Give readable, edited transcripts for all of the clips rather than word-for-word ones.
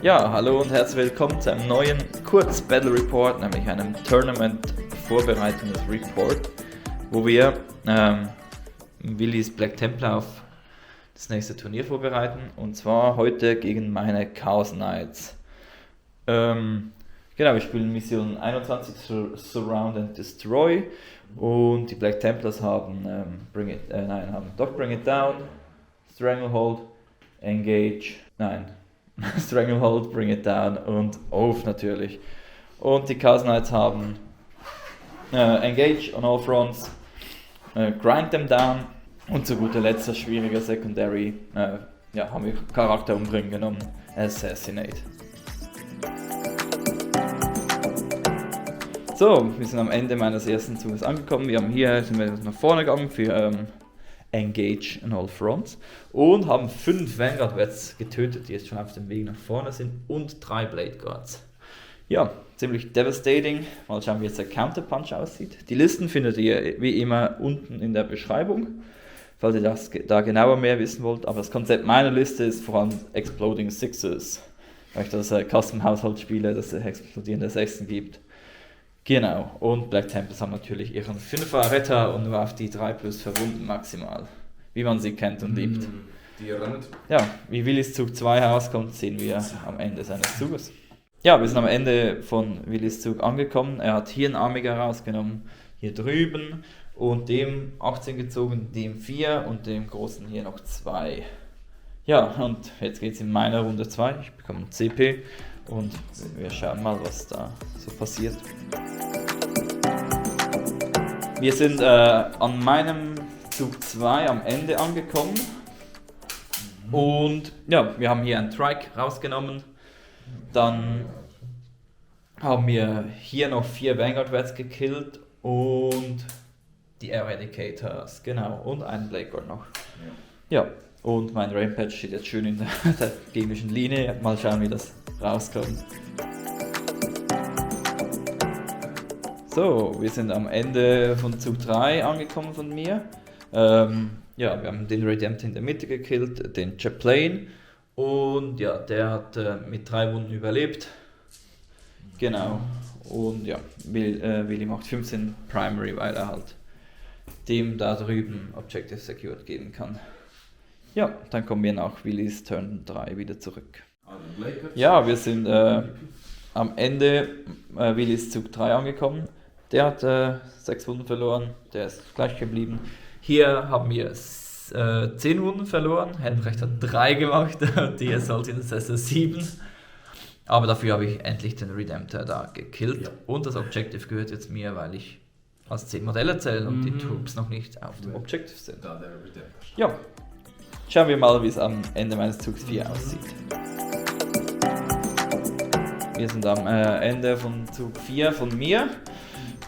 Ja, hallo und herzlich willkommen zu einem neuen Kurz-Battle Report, nämlich einem Tournament-Vorbereitungs-Report, wo wir Willys Black Templar auf das nächste Turnier vorbereiten, und zwar heute gegen meine Chaos Knights. Genau, wir spielen Mission 21 Surround and Destroy, und die Black Templars haben Bring It Down, Stranglehold, Engage, Stranglehold, Bring It Down und Oath natürlich. Und die Chaos Knights haben Engage on all fronts, Grind them down und zu guter Letzt das schwierige Secondary, haben wir Charakter umbringen genommen, Assassinate. So, wir sind am Ende meines ersten Zuges angekommen. Sind wir nach vorne gegangen für Engage on all fronts und haben 5 Vanguard Vets getötet, die jetzt schon auf dem Weg nach vorne sind, und 3 Blade Guards. Ja, ziemlich devastating. Mal schauen, wie jetzt der Counterpunch aussieht. Die Listen findet ihr wie immer unten in der Beschreibung, falls ihr da genauer mehr wissen wollt. Aber das Konzept meiner Liste ist vor allem Exploding Sixes, weil ich das Custom-Haushalt spiele, dass es explodierende Sechsen gibt. Genau, und Black Templars haben natürlich ihren 5er Retter und nur auf die 3+ verwunden maximal, wie man sie kennt und liebt. Die rennt. Ja, wie Willys Zug 2 herauskommt, sehen wir am Ende seines Zuges. Ja, wir sind am Ende von Willys Zug angekommen. Er hat hier einen Armiger rausgenommen, hier drüben, und dem 18 gezogen, dem 4 und dem großen hier noch 2. Ja, und jetzt geht es in meiner Runde 2. Ich bekomme ein CP. Und wir schauen mal, was da so passiert. Wir sind an meinem Zug 2 am Ende angekommen. Und ja, wir haben hier einen Trike rausgenommen. Dann haben wir hier noch 4 Vanguard Vets gekillt und die Eradicators, genau, und einen Blade Guard noch. Ja, und mein Rampage steht jetzt schön in der gegnerischen Linie. Mal schauen, wie das rauskommt. So, wir sind am Ende von Zug 3 angekommen von mir. Wir haben den Redemptor in der Mitte gekillt, den Chaplain, und ja, der hat mit 3 Wunden überlebt. Genau, und ja, Willy macht 15 Primary, weil er halt dem da drüben Objective Secured geben kann. Ja, dann kommen wir nach Willys Turn 3 wieder zurück. Ja, wir sind am Ende Willys Zug 3 angekommen. Der hat 6 Wunden verloren, der ist gleich geblieben. Hier haben wir 10 Wunden verloren. Helmbrecht hat 3 gemacht, die Assault Intercessor 7. Aber dafür habe ich endlich den Redemptor da gekillt. Ja. Und das Objective gehört jetzt mir, weil ich als 10 Modelle zähle und die Troops noch nicht auf dem Objective sind. Ja. Schauen wir mal, wie es am Ende meines Zugs 4 aussieht. Wir sind am Ende von Zug 4 von mir.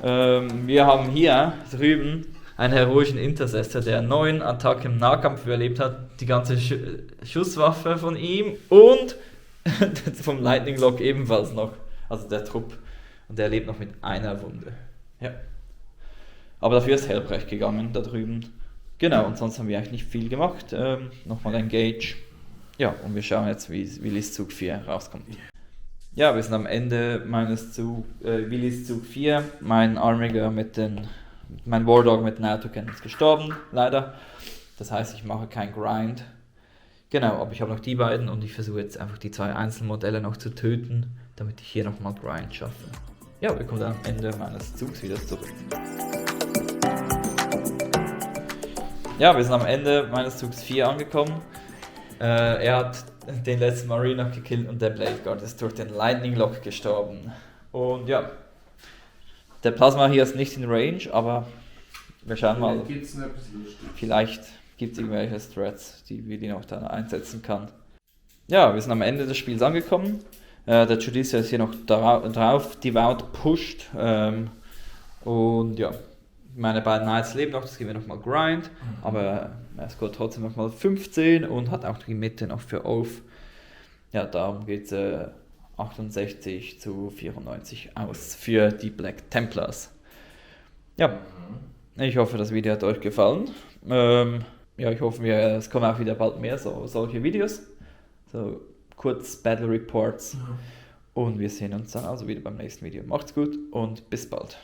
Wir haben hier drüben einen heroischen Intercessor, der 9 Attacken im Nahkampf überlebt hat, die ganze Schusswaffe von ihm und vom Lightning Lock ebenfalls noch, also der Trupp. Und der lebt noch mit einer Wunde. Ja. Aber dafür ist Helmbrecht gegangen da drüben. Genau, und sonst haben wir eigentlich nicht viel gemacht. Nochmal Engage. Ja, und wir schauen jetzt, wie Willys Zug 4 rauskommt. Ja, wir sind am Ende meines Willys Zug 4. Mein Armiger mein Wardog mit den Autocannon ist gestorben, leider. Das heißt, ich mache kein Grind. Genau, aber ich habe noch die beiden und ich versuche jetzt einfach die 2 Einzelmodelle noch zu töten, damit ich hier nochmal Grind schaffe. Ja, wir kommen dann am Ende meines Zugs wieder zurück. Ja, wir sind am Ende meines Zugs 4 angekommen. Er hat den letzten Marine noch gekillt und der Blade Guard ist durch den Lightning Lock gestorben. Und ja, der Plasma hier ist nicht in Range, aber wir schauen mal. Vielleicht gibt es irgendwelche Threats, die Willy noch da einsetzen kann. Ja, wir sind am Ende des Spiels angekommen. Der Judicia ist hier noch drauf, Devout pusht. Und ja, meine beiden Knights leben noch, das geben wir nochmal Grind, aber er scoret trotzdem nochmal 15 und hat auch die Mitte noch für Oath. Ja, darum geht es 68 zu 94 aus für die Black Templars. Ja, ich hoffe, das Video hat euch gefallen. Ich hoffe, es kommen auch wieder bald mehr solche Videos. So kurz Battle Reports. Ja. Und wir sehen uns dann also wieder beim nächsten Video. Macht's gut und bis bald.